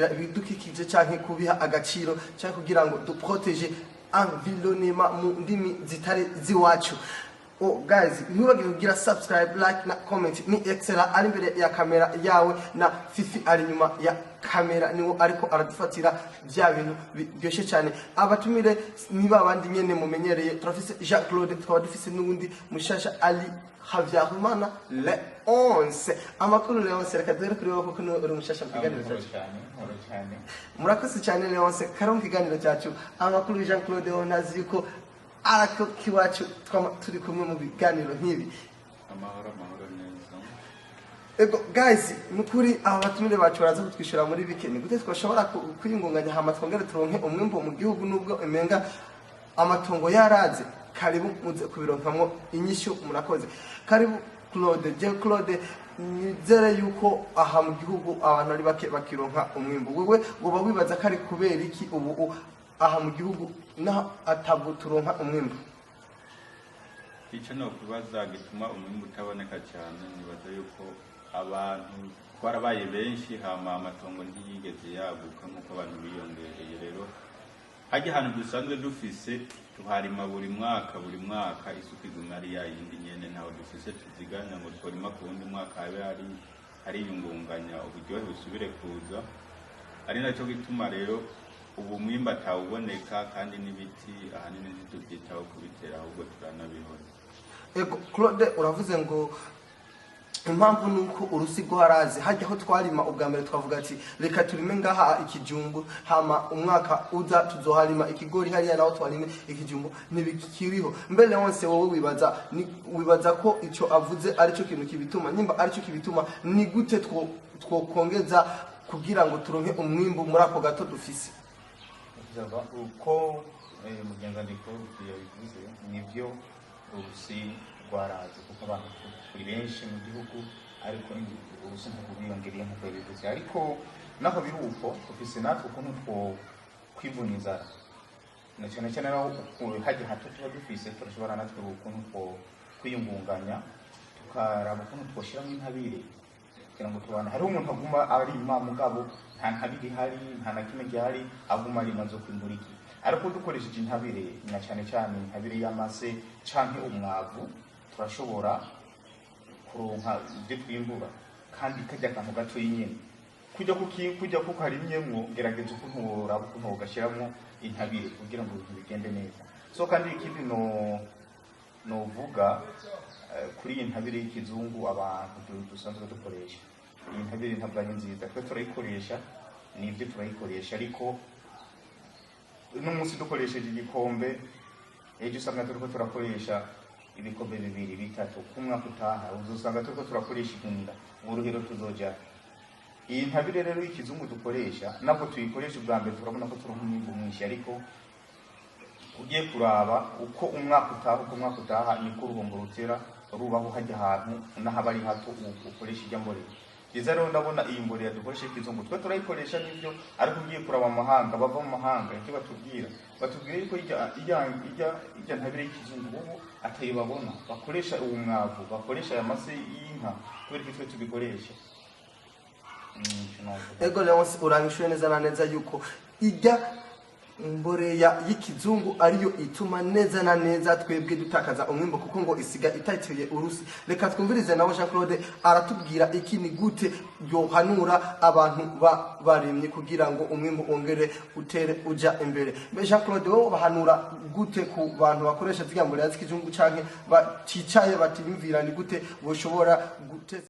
Ibidukikije canke kubiha agaciro, canke kugira ngo duprotège environnement mu ndimi zitari ziwacu. Oh guys, ntiwibagire kugira subscribe, like na comment. Ni Excella ari imbere ya kamera yawe, na Fifi ari inyuma ya kamera, niwo ariko aradufatira bya bintu biryoshye cyane. Abatumire ni babandi nyene mumenyereye. Turafise Jean Claude, tukaba dufise n'uwundi mushasha Ali Habyarimana Leonce. Amakuru, Leonce? Reka duhere kuri wowe kuko niwe uri mushasha mu kiganiro Nkoro cyacu. cyane, nkoro cyane. Murakoze cyane, Leonce. Kari mu kiganiro cyacu. Amakuru, Jean Claude? Ho ntazi yuko arako kiwacu twama turi kumwe mu biganiro nk'ibi. Amahoro, amahoro neza. Ego guys, nukuri aba batumire bacu baraza kutwishyura muri bike. Ni gute twashobora kwiyungunganya hama twongere turonke umwimbo mu gihugu, nubwo imenga amatongo yaraze? Karibu muze kubironkamwo inyishu. Murakoze. Karibu Claude. Je Claude, nizere yuko aha mu gihugu abantu ari bake bakironka umwimbo. Wewe woba wibaza ko ari kubera iki ubu aha mu gihugu naho atabwo turonka umwimbo? Icyo ni ukubaza gituma umwimbu utaboneka cyane. Nibaza yuko abantu twarabaye benshi, hama amatongo ntiyigeze yaguka nk'uko abantu biyongereye. Rero hajya ahantu dusanzwe dufise tuharima buri mwaka, buri mwaka isuku iguma ari ya yindi nyene. Ntaho dufise tuziganya ngo tworima ku wundi mwaka habe hari hariyungunganya, uburyohe busubire kuza. Ari nacyo gituma rero ubu mwimbu atawuboneka, kandi n'ibiti ahanini ntitubyitaho kubitera, ahubwo turanabihora. Ego Claude, uravuze ngo impamvu ni uko urusi rwaraze. Hajya aho twarima ubwa mbere twavuga ati reka turime ngaha ikijumbu, hama umwaka uza tuzoharima ikigori, hariya naho twarime ikijumbu, ntibikiriho. Mbere wose wowe wibaza ko ico avuze aricyo kintu kibituma? Nimba aricyo kibituma, ni gute twokongeza kugira ngo turonke umwimbu muri ako gato dufise? Byaba uko mugenzi wanjye Claude yabivuze, nibyo, urusi rwaraze kuko abantu turi benshi mu gihugu, ariko urusi ntabwo bwiyongereye nk'uko yabivuze. Ariko naho biri uko, dufise natwe ukuntu two kwivuna inzara, na cyane cyane naho hajya hato tuba dufise, turashobora natwe ukuntu two kwiyungunganya, tukaraba ukuntu twoshyiramo intabire kugira ngo tubane. Hariho umuntu aguma arima, mugabo nta ntabire ihari, nta na kimwe gihari, aguma arima, zo kwimbura iki? Ariko dukoresheje intabire, na cyane cyane intabire y'amase canke umwavu, turashobora kuronka ibyo twimbura kandi kajya akantu gato nyene kujya kuki kujya kukarimyemwo. Gerageza ukuntu woraba ukuntu wogashiramwo intabire kugira ngo ibintu bigende neza. So kandi ikindi no novuga kuri iyi ntabire y'ikizungu abantu dusanzwe dukoresha, iyi ntabire ntabwo ari nziza. Twe turayikoresha, nibyo turayikoresha, ariko n'umunsi dukoresheje igikombe, ejo usanga turiko turakoresha ibikombe bibiri, bitatu. Ku mwaka utaha uzosanga turiko turakoresha igunira. Uruhero tuzoja iyi ntabire rero y'ikizungu dukoresha, nabwo tuyikoresha ubwa mbere turabona ko turonka umwimbu mwinshi, ariko ugiye kuraba uko umwaka utaha, uko umwaka utaha niko uruhombo rutera rubaho hajya ahantu n'ahaba ari hato ukoresha ijya mborera. Byiza rero ndabona iyi mborera dukoresha y'ikizungu, twe turayikoresha nibyo, ariko ugiye kuraba amahanga, bava mu mahanga icyo batubwira, batubwira yuko ijya ntabire y'ikizungu ubu atayo babona, bakoresha uwo mwavu, bakoresha aya mase y'inka. Kubera ko twe tubikoresha. Ico novuga. Ego Leonce, uranyishuye neza na neza yuko ijya mboreya y'ikizungu ariyo ituma neza na neza twebwe dutakaza umwimbo, kuko ngo isiga itateye urusi. Reka twumvirize nawe Jean Claude aratubwira iki: ni gute yohanura abantu barimye kugira ngo umwimbo wongere utere uja imbere? Mbe Jean Claude, wowe bahanura gute ku bantu bakoresha zirya mboreya z'ikizungu canke baticaye batiyumvira? Ni gute boshobora guteza